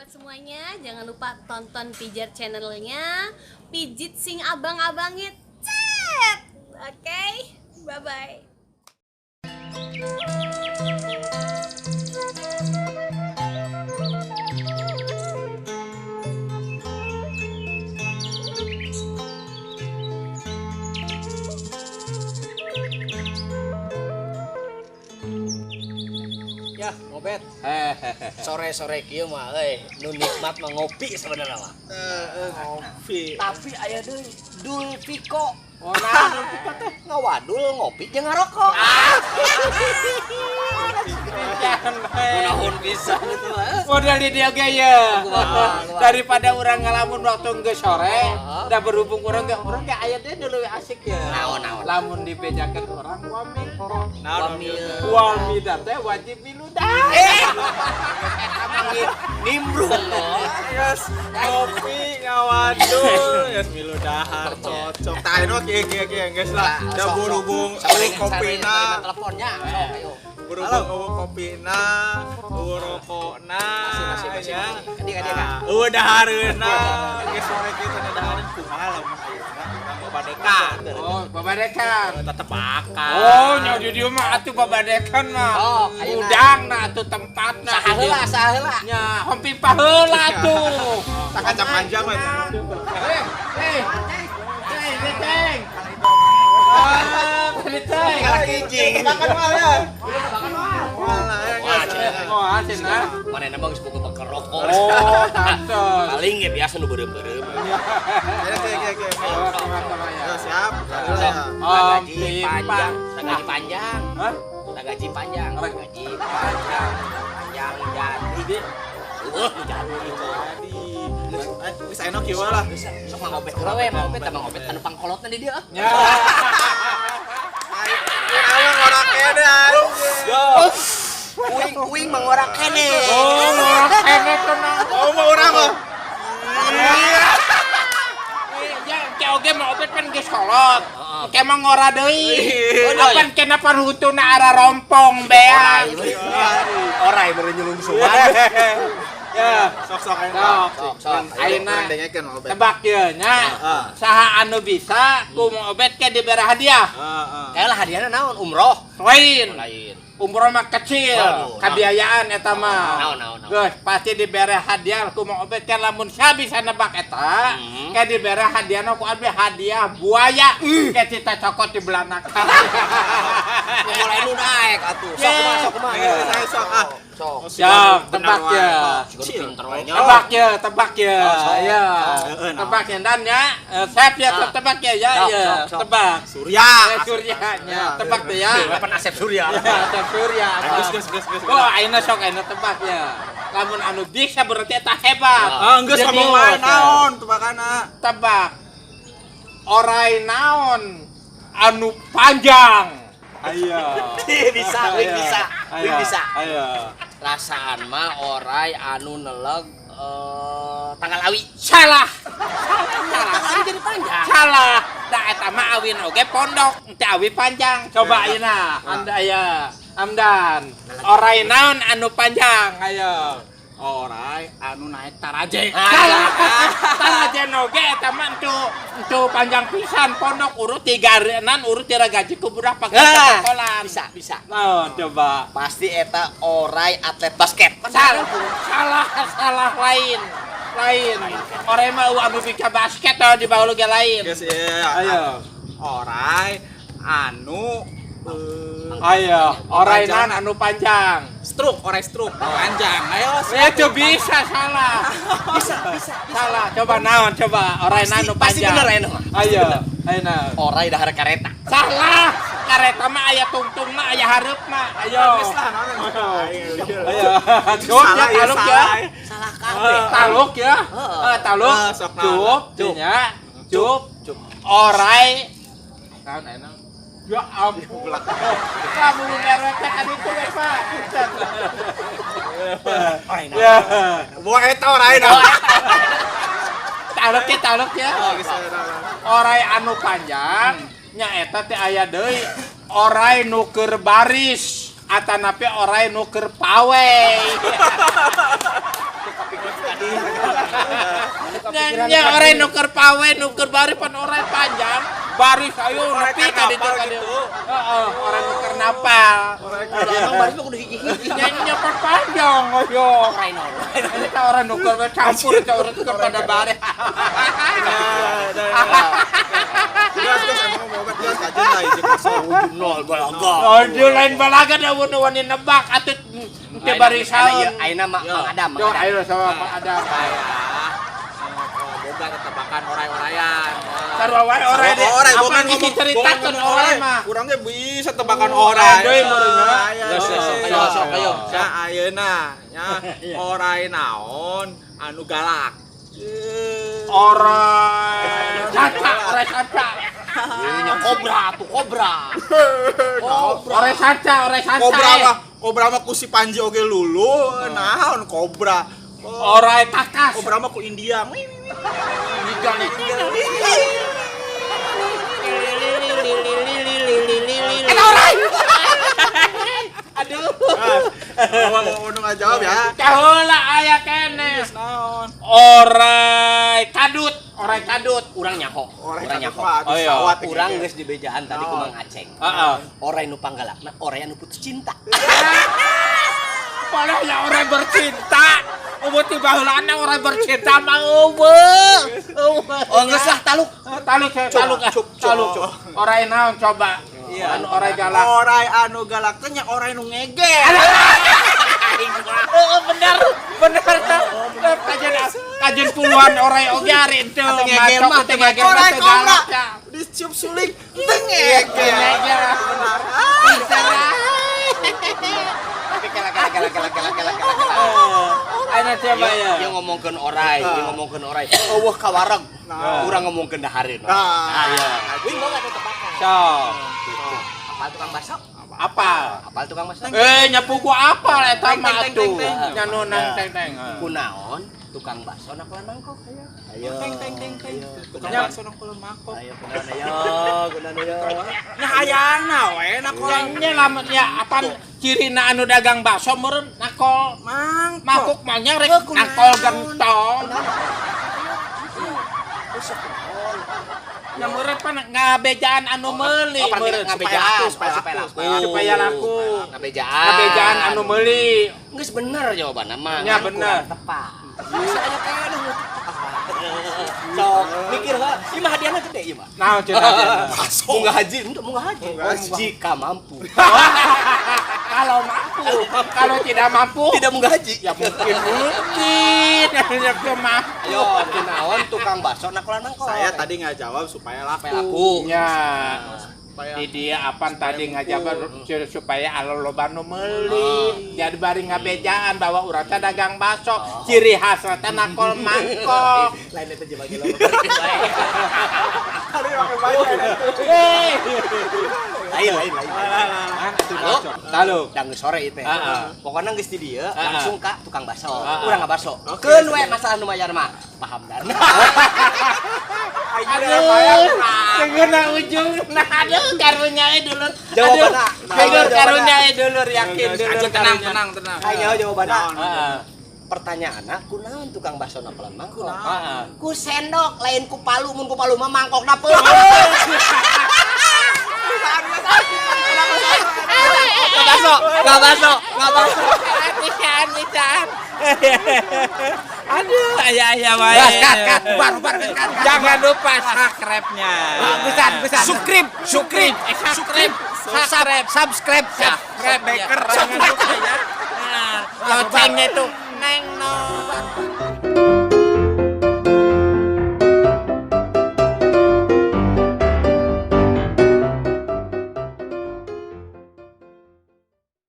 Sahabat semuanya, jangan lupa tonton Pijar channelnya. Pijit sing abang-abangnya cet. Oke, bye-bye. Ya, ngobet. Sore-sore kieu mah euy, nu nikmat mah ngopi sebenarnya mah. Ngopi. Tapi aya deui Dul Piko. Oh, nah, Dul Piko teh ngawadul ngopi jeung ngarokok. Kunaon bisa gitu mah. Modal di dia ge ye. Daripada urang ngalamun waktu geus sore, da berhubung urang ge urang ge aya deui nu leuwih asik ya. Naon, naon? Lamun dibejakeun urang wamil. Wamil. Wamil teh wajib miludah. Eta mah nimbrung. Yes, ngopi ngawadul, yes milu dahar cocok. Tah ayeuna kieu kieu kieu geus lah. Da berhubung kopina, teleponnya. Sok ayo. berhubung eueuh kopina, eueuh rokokna. Masih, masih, masih, ya. masih. Kadi, kadi, kak. Eueuh dahareuna, geus sore kieu teh dahareun kumaha lamun ayeuna urang babadekan. Oh, babadekan. Tetebakan. Oh, nya di dieu mah atuh babadekan mah. Sok, ayeuna. Udang na atuh tempatna. Saha heula, saha heula. Nya, hompimpa heula atuh. Tak kacang panjang mah. Eh, eh. Eh, Ceng. Ah, Ceng. Kijing. Tebakan mah ya. Malah ya Wah, geus. cenah. Oh, cenah. Manehna mah geus boga bakar rokok. Oh, pantes. Paling ya biasa nu beureum-beureum. Ayo kieu kieu kieu. Oh, sama-sama ya. Ya, siap. Sok, Om gaji Pipa. panjang, gaji panjang. Hah? Gaji panjang, gaji panjang, panjang jadi. Jadi. Jadi, geus ayeuna kieu lah. Sok mah ngobet heula we, mah ngobet tah ngobet anu pangkolotna di dieu. Ya. Aing ngora kene anjing. Uing uing mah ngora kene. Oh, ngora kene tenang. Oh, mau urang mah. Iya. Ya, ke oge mah obet pan geus kolot. Ke mah ngora deui. Apan kena parhutuna ara rompong bea. Orai beureum nyelungsungan. Ya. Sok-sok ayeuna. Sok. Sok sok. Ayeuna Urang dengekeun Mang Obet. tebak ye nya. Saha anu bisa ku Mang Obet ke dibere hadiah. Heeh. Kayak lah hadiahna naon? Umroh. Lain. Lain. Umroh mah kecil, Waduh, kabiayaan eta mah. Naon, naon, naon. Geus pasti dibere hadiah ku Mang Obet kan lamun sia bisa nebak eta, ke dibere hadiahna ku abdi hadiah buaya. Ke cita cokot di belanakan. Mulai nu naek atuh. Sok kumaha, sok kumaha. Saya sok ah. Sok. Siap, tebak ya. Siga nu pinter we nya. Tebak ya, tebak ya. Oh, sok. Ya. Heeh, naon. Tebak ya dan ya. Siap ya, tebak ya ya Sok, ya. sok, sok. Tebak. Surya. Surya nya, tebak tuh ya. Kapan Asep Surya? Ya, Asep Surya. Geus geus geus geus. Oh, ayeuna sok ayeuna tebak ya. Lamun anu bisa berarti eta hebat. Ah, geus Jenius, ngomong wae ya. naon tebakana. Tebak. Orai naon anu panjang. Ayo. Bisa, wing bisa. Wing Ayo. bisa. Ayo. Rasaan mah orai anu neleg tanggal awi. Salah. Salah. Tanggal awi jadi panjang. Salah. Da eta mah awin oge pondok, teu awi panjang. Coba ayeuna, anda ya. Amdan. Orai naon anu panjang? Ayo. Orai anu naik taraje. Salah. Taraje oge eta mah entu panjang pisan pondok urut tiga nan urut tira gaji ku budak pakai sekolah. Bisa, bisa. Naon coba. Pasti eta orai atlet basket. Salah, salah, salah lain. Lain. Orai mah eueuh anu bisa basket tah di bawah ge lain. Geus ya. Ayo. Orai anu Ayo, orai naon anu panjang. stroke, orai stroke panjang. Ayo. Ya coba bisa salah. Bisa, bisa. Salah. Coba naon coba orai naon anu Pasti panjang. bener ayeuna mah. Ayo, ayo naon. Orai dahar kareta. Salah. Kareta mah aya tungtung mah aya hareup mah. Ayo. Geus lah naon. Ayo. Cup ya Salah, ya, taluk ya. salah. Salah kabeh. Taluk ya. Heeh. Taluk. Ah, sok naon. Cup, Cup. nya. Cup. Orai. Naon ayeuna? Ya ampun. Kamu ngerek teh anu itu we, Pak. Ya. Bawa eta orai naon. Taluk ya, taluk ya. Geus naon. Orai anu panjang nya eta teh aya deui orai nu keur baris atanapi orai nu keur pawe. Tadi. Nya orai nu keur pawe, nu keur baris pan orai panjang. Baris ayo nepi ka ditu ka dieu. Heeh, orai nu keur napal. Emang baris mah kudu hiji-hiji. Nya nya pan panjang ayo. Orai nol. Ini teh orang nu keur campur teh orang keur pada baris. Gas, gas, emang mau obat gas kajeun lah hiji kosong. Nol balaga. Aduh, lain balaga da wani nebak atuh teu barisan. Ayeuna Mang Adam, Mang Yo, Adam. ayo sama Pak Adam. Boga tebakan orai-oraian. Sarua wae orai deh. Orai, Apa bukan ngisi ngomong ceritakeun orai mah. Urang ge bisa tebakan orai. Deui meureunnya. Geus, geus, sok ayo, sok ayo. Ya ayeuna nya orai naon anu galak. Orai caca, orai caca. Nya kobra tuh kobra. Orai caca, orai caca. Kobra mah ku si Panji oge lulu, naon kobra. Orai takas. Kobra mah ku India. Eta orai. Aduh. Mau nu ngajawab ya. Caheula aya keneh. Naon? Orai kadut, orai kadut. Urang nyaho. Orai Urang kadut nyaho. mah aduh Oh, iya. sawat. Urang geus dibejaan tadi ku Mang Aceng. Heeh. Orai nu panggalakna, orai anu putus cinta. Malah ya orang bercinta. Umur tiba heulana orang bercinta mah eueuh. Eueuh. Oh geus lah taluk. Taluk saya taluk ah. Taluk. Orai naon coba? Anu orai galak. Orai anu galak teh nya orai nu ngege. Heeh, bener. Bener. Kajian kajian puluhan orai oge ari teu ngege mah, teu ngege mah Orai teu kobra galak ya. dicium suling teu ngege. Ngege. Pinter ah. Tapi kela kela kela kela kela kela kela. Ayeuna coba ya. Ieu ngomongkeun orai, ieu ngomongkeun orai. Eueuh kawareg. Urang ngomongkeun dahareun. Nah. Iya. Wih, mau nggak ada tebakan? Sok. Apal tukang bakso? Apal. Apal tukang bakso? Nyapu gua apal eta Teng, mah teng, teng, atuh. teng, Nya nu nang teng teng. Kunaon tukang bakso nakolan mangkok? Ayo. Teng teng teng teng. Tukang Nya. bakso nang kolam mangkok. Ayo kunaon ayo, kunaon ayo. Nya hayangna we na kolam Nya lamun nya apan cirina anu dagang bakso meureun nakol mangkok. mangkok mah nya rek nakol gentong. Nya meureun pan ngabejaan anu meuli Oh, berarti meureun ngabejaan, supaya supaya laku, laku. supaya laku. Ngabejaan. Ngabejaan anu meuli. Geus bener jawabanna mah. Nya Ngan bener. kurang tepat. Bisa aya keneh nu tepat. Sok mikir heula, ieu mah hadiahna gede ieu mah. Naon cenah hadiahna? Munggah haji, untuk munggah haji. Jika mampu. Kalau mampu, kalau tidak mampu Tidak munggah haji. ya mungkin mungkin ya mampu. Ayo, kunaon tukang bakso nakolan mangkok. Saya tadi nggak jawab supaya laku. supaya laku. Ya. Supaya Di dia apaan tadi ngajabar supaya alo loba nu meuli. Jadi bari ngabejaan bahwa urang teh dagang bakso. Ciri khas teh nakol mangkok. Lain eta jeung bagi loba. Tadi pakai banyak. Hei. Lain lain lain. Halo. Taluk. Dan geus sore ieu teh. Heeh. Pokokna geus di dieu langsung ka tukang bakso. Heeh. Urang ngabaso. Keun we masalah nu mayar mah. Paham dan. Aduh, segera ujung. Nah, aduh, karunya dulur. Jawabanna. Aduh, karunya dulur yakin dulur. Aja tenang tenang tenang. Ayo jawabanna. Heeh. Pertanyaanna kunaon tukang bakso nakolan mangkok? Heeh. Ku sendok lain ku palu, mun ku palu mah mangkokna peuh. Nggak bakso, nggak bakso, nggak bakso. Pisan, pisan. Aduh, ayah ayah wae. Gas, kat, kat, bubar, bubar, kat, kat. Jangan lupa subscribe-nya. Pisan, pisan. Subscribe, subscribe, subscribe, subscribe, Subscribe, subscribe, Baker. Jangan lupa ya. Nah, loncengnya itu